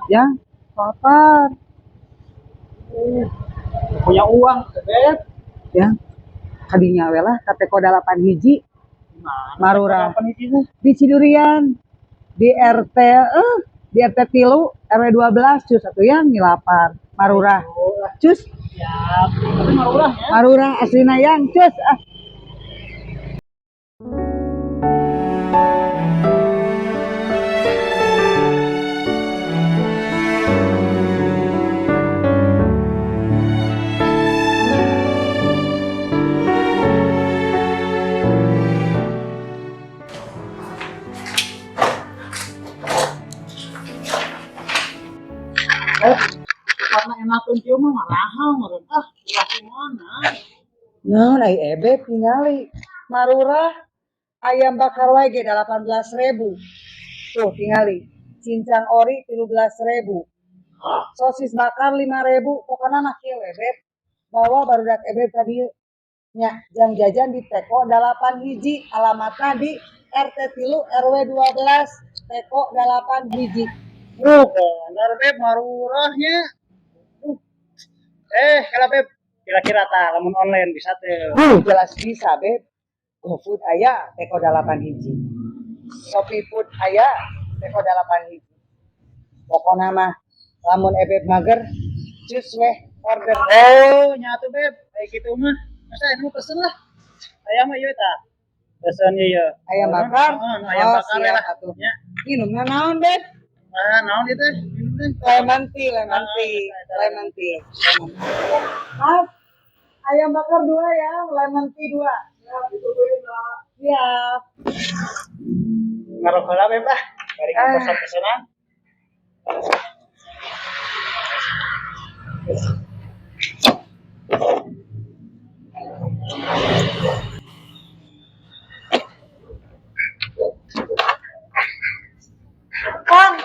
Ya, lapar. Punya uang, Beb. Ya. Kadinya we lah ka Teko 8 hiji. Marurah. Di Cidurian. Di RT di RT 3 RW 12 cus atuh yang mi lapar. Marurah. Cus. Siap. Tapi marurah ya. Marurah aslina yang cus ah. Karena enakeun kieu mah marahal meureun. Ah, ulah kumaha. Naon ai Ebeb ningali marurah ayam bakar wae ge 18.000. Tuh tingali cincang ori 13.000. Sosis bakar 5.000. Pokona mah kieu we Beb. Bawa barudak Ebeb ka dieu. Nya jang jajan di Teko 8 hiji, alamatna di RT 3 RW 12 Teko 8 hiji. Bener Beb marurahnya. Kalau Beb kira-kira tah lamun online bisa teu? Jelas bisa Beb. GoFood aya Teko 8 hiji. Shopee Food aya Teko 8 hiji. Pokona mah lamun Ebeb mager cus weh order. Oh, nya atuh Beb, kayak gitu mah. Masa ini mau pesen lah. Ayam mah ieu tah. Pesen ieu. Ayam bakar? Heeh, ayam Oh, bakar siap lah. atuh. Nya. Minumna naon Beb? Ah, naon ieu teh? Minum teh. Lemon tea, lemon tea, lemon tea. Mas, ayam bakar 2 ya, lemon tea 2. Siap. Ngarokok lah Beb ah. Bari pesan-pesanan. Kang,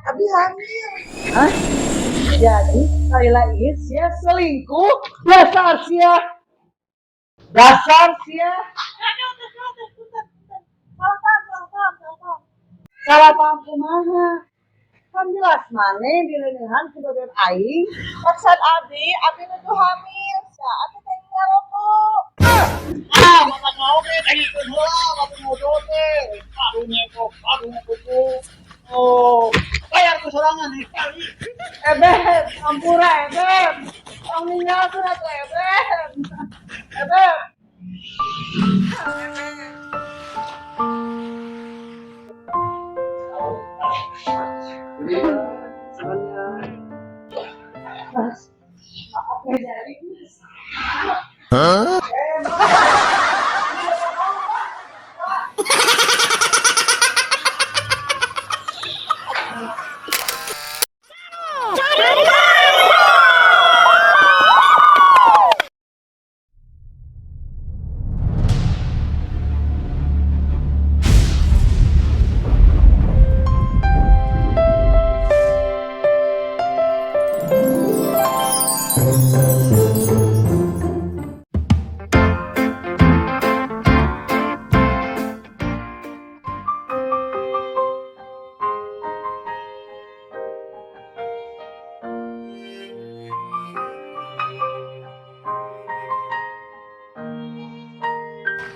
abi hamil. Hah? Jadi, Kayla ieu sia selingkuh? Dasar sia. Dasar sia. Salah paham kumaha? Kan jelas maneh dileuneuhan ku bebeb aing. Maksud abi, abi nuduh hamil. Saat teh ngarokok. Ah, mata kau teh tangikeun heula batu ngobrol teh. Aduh nyekok, aduh nyekok. Oh, bayar ku sorangan nih kali. Ebeb, ampura Ebeb. Tong ninggalkeun atuh Ebeb. Ebeb. Mas, oke jadi Mas. Huh?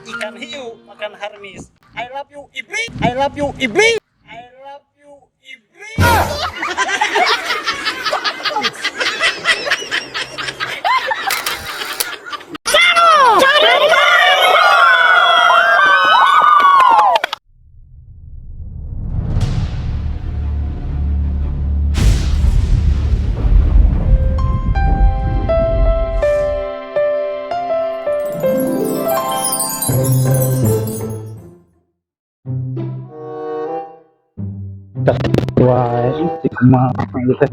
Ikan hiu makan harmis. I love you iblis. I love you iblis. I love you iblis. Wah, ini kumaha ieu teh.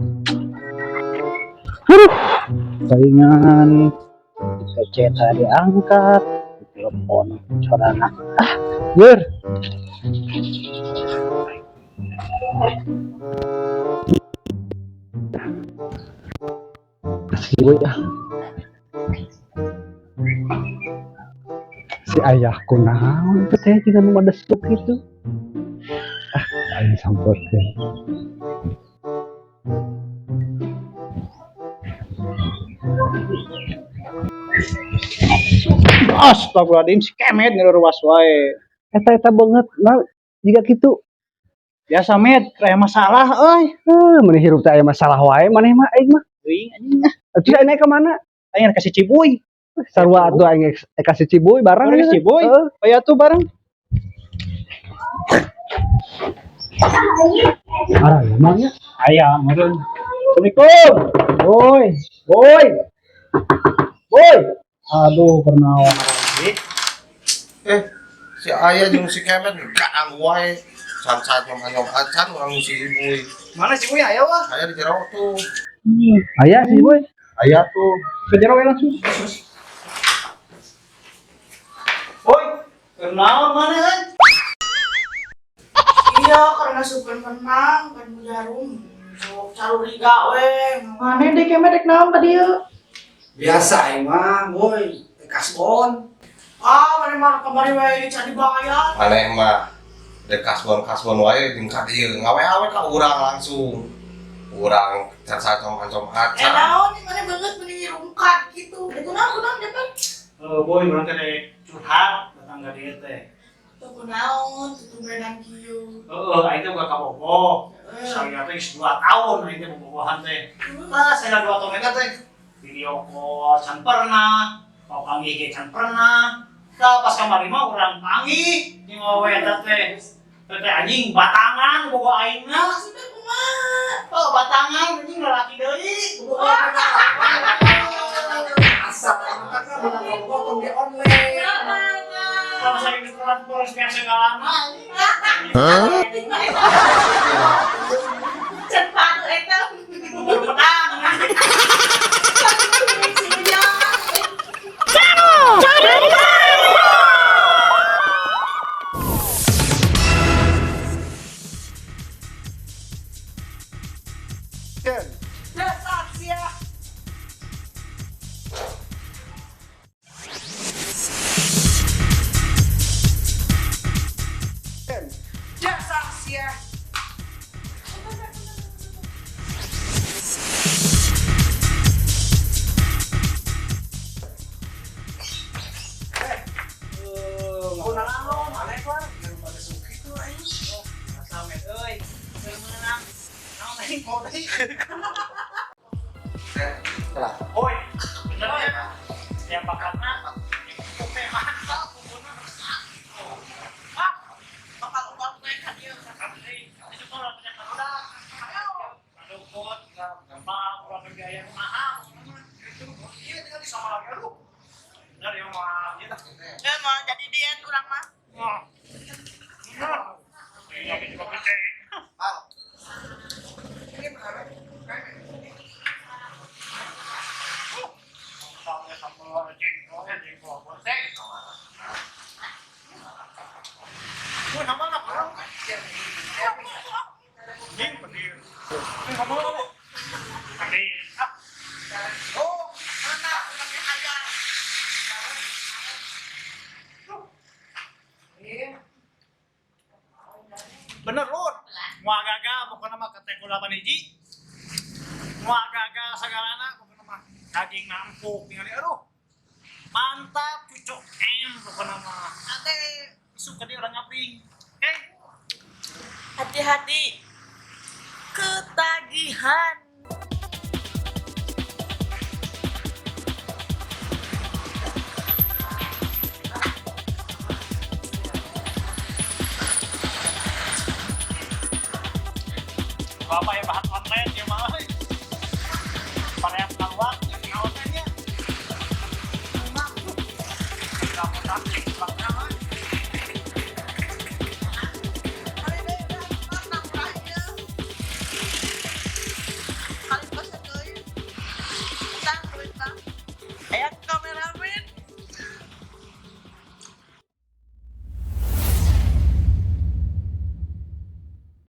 Aduh, saingan PC tadi diangkat, telepon sorangan. Ah, yer. Si ya. Si ayahku naon teh juga nu madesuk gitu. Ah, aing sampeurkeun. Astagfirullahaladzim, si Kemet ngeruas wae. Eta eta banget nah jiga kitu. Biasa Met, kayak masalah euy. Heuh, maneh hirup teh aya masalah wae maneh mah aing mah. Teuing anjing ah. Terus aing naik ka mana? Aing kasih Cibuy. Sarua atuh aing ka si Cibuy bareng Bareng gitu. Cibuy. Heeh. Oh ya tuh bareng. Arah emangnya. Aya, meureun. Assalamualaikum. Woi, Boy. Boy. Aduh, kunaon. Eh, si ayah jeung si Kemet gaang wae. Can-can nyom acan urang si Ibuy. Mana Cibuy aya wah? Aya di jero tuh. Aya si Boy. Aya tuh. Ke jero we langsung. Boy, kunaon mana kan? Iya, karena super menang kan jarum. Sok caruriga we. Mana deh Kemet rek naon ka dieu? Biasa aing mah, boy, teh kasbon. Ah, mana mah kamari we can dibayar. Maneh mah dek kasbon-kasbon wae jeung ka dieu ngawe-awe ka urang langsung. Urang can com Eh acan. naon nih mana banget meni rungkat gitu. Itu naon kunaon depan? Eh, boy, urang teh rek curhat datang ka dieu teh. Tuh kunaon, tuh tumbenan kieu. Heeh, aing teh boga kabogoh. Saya teh geus 2 tahun aing teh bobogohan teh. Ah, saya 2 tahun eta teh. Video call can pernah, mau panggih ge can pernah. Tah pas kamari mah urang panggih jeung awewe eta teh. Teh teh anjing batangan bogo aingna. Maksudnya kumaha? Oh, batangan anjing lalaki deui. Bogo aingna. Asal kan menang kabogoh tong di online. Kalau saya geus telat boros biasa ngalana anjing. Can padu eta. Bubur pedang. Sia. Dasar sia. Dasar sia. Kunaon maneh mah jeung pada suki tuh aing. Biasa met euy. Keur meunang. Naon aing mau deui. Lah, Oi, bener ya? Yang bakarna kopi mantap bumbuna. Ah, Bakal ubah we ka dieu. itu mah orang punya barudak. Aduh, kot, gampang, orang bergaya kumaha, itu iya tinggal di sama lagi aduh. Bener ya mah, gitu. Eh mau jadi diet urang mah. Nah. Iya, juga gede. Bang. Ini mana? Misalnya sambal jengkol, jengkol goreng. Wih, sama nggak kurang? Ini pedih. Ini sama nggak? Pedih. Ah, Oh, mana urangnya hayang. Iya. Bener lur. Moal gagal pokoknya mah kategori 8 hiji. Moal gagal sagalana pokoknya mah daging nampuk tinggal aduh. Mantap cucok M pokoknya mah. Ate isuk ka dieu urang ngabring. Oke. Hati-hati. Ketagihan. Bapak ya.